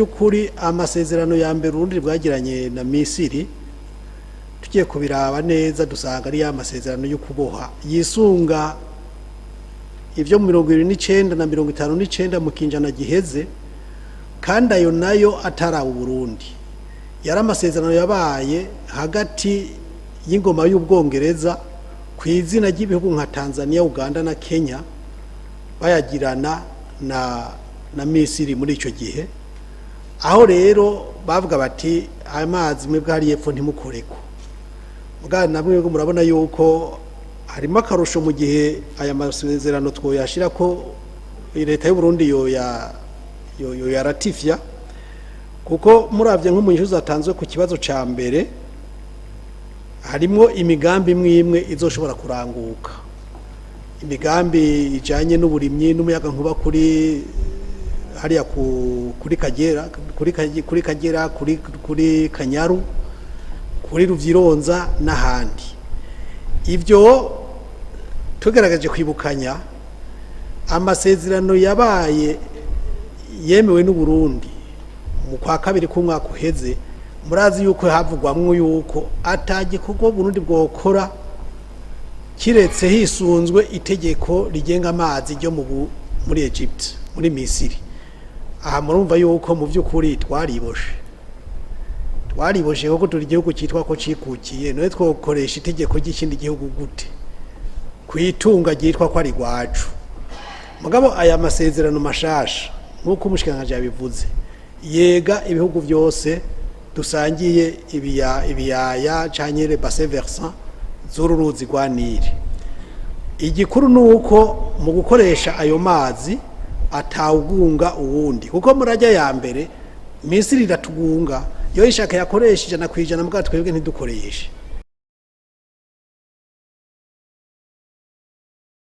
By'ukuri, amasezerano ya mbere Urundi bwagiranye na Misiri, tugiye kubiraba neza dusanga ari ya masezerano yo kuboha yisunga ibyo 79 na 59 mu kinjana giheze, kandi ayo nayo ataraba Uburundi. Yari amasezerano yabaye hagati y'ingoma y'Ubwongereza ku izina ry'ibihugu nka Tanzania, Uganda na Kenya, bayagirana na Misiri muri icyo gihe. Aho rero bavuga bati: "Amazi mwebwe hariya epfo ntimukoreko." Bwana namwe murabona yuko harimo akarusho mu gihe aya masezerano twoyashira ko leta y'u Burundi yoya yoyaratifya, kuko muravye nko mu nyishu zatanzwe ku kibazo ca mbere, harimwo imigambi imwe imwe izoshobora kuranguka, imigambi ijanye n'uburimyi n'umuyaga nkuba kuri hariya kuri Kagera, kuri Kagera, kuri Kanyaru, kuri Ruvyironza n'ahandi. Ibyo tugaragaje kwibukanya amasezerano yabaye yemewe n'u Burundi mu kwa kabiri k'umwaka uheze, murazi yuko havugwamwo yuko atagikorwa Burundi bwokora kiretse hisunzwe itegeko rigenga amazi ryo muri Egypt, muri Misiri. Aha murumva yuko mu by'ukuri twariboshe, kuko turi igihugu cyitwa ko cikukiye. None twokoresha itegeko ry'ikindi gihugu gute ku itunga ryitwa ko ari rwacu? Mugabo aya masezerano mashasha, nk'uko umushikiranganji yabivuze, yega ibihugu byose dusangiye ibiyaya canke le bassin versant z'uru ruzi rwa Nili. Igikuru ni uko mu gukoresha ayo mazi atawugunga uwundi, kuko murajya ya mbere Misiri iratugunga, yo ishaka yakoresha 100%, mugabo twebwe ntidukoreshe.